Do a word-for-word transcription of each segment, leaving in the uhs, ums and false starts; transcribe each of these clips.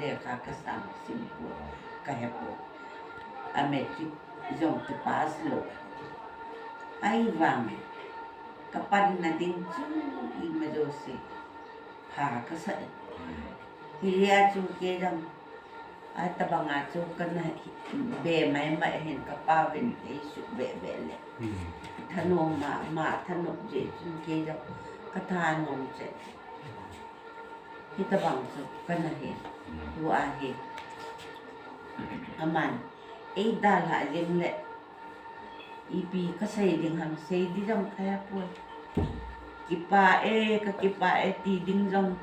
lekha kasang sim poi, kahe poi. A matric jong kipass lou. Ahivangin kapanna ding chu ima jouse pha kasah e. Hijeh a chu kei jong, atabanga chu kana be maimai hin kapauvin eisuh bebe le. Thanom ma, ma thanom jeh chun kei jong kathanom cheh. Hitabang chu kana he. Tua hi. Aman eidalhah jeng le ipi kasei ding ham, sei ding jong kahepoi. Kipah e, kakipah e ti ding jong.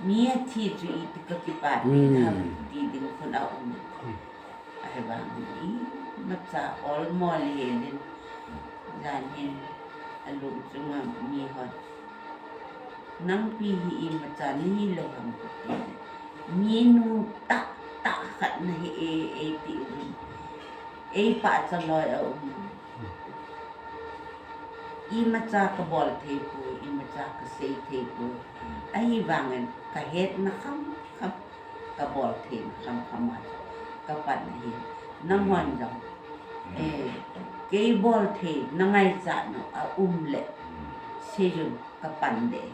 Mi athi chu iti kakipah ti ham ti ding khun aum. Ahivangin imacha olmo le helin, jan hin alung chunga mihon, nangpi hi imacha nahilou ham kati. Minu tahtah khat nahi e, eiti uvin. Eipachat loi aum. Imacha kabol theipoi, imacha kasei theipoi. Ahivangin kahetna khamkham, kabol theina khamkham a chu kapan ahi. Nangman jong, eh, kei bolthei nangaichat nau aum le seijun kapan ding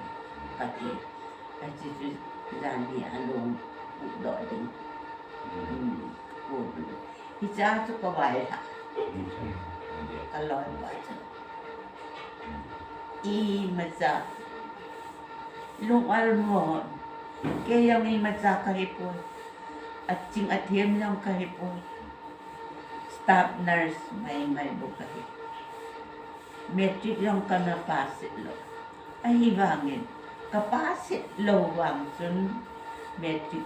kati. Achuti chu jan hi alung pudoh ding. Hichea chu kavailhah. Kaloipa chu imacha lung-ol mo, kei jong imacha kahipoi. Aching athem jong kahipoi. Staff nurse maimai bou kahi. Matric jong kana pass lou. Ahivangin kapass lou vang chun matric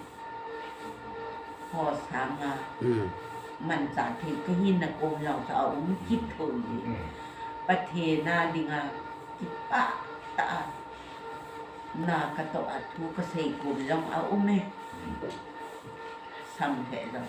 ho sanga manchah thei kahina kom jong chu aum kit thou ji. Pathen a dinga kipah tah a na katoh a thu kasei kom jong aume. Samlheh jong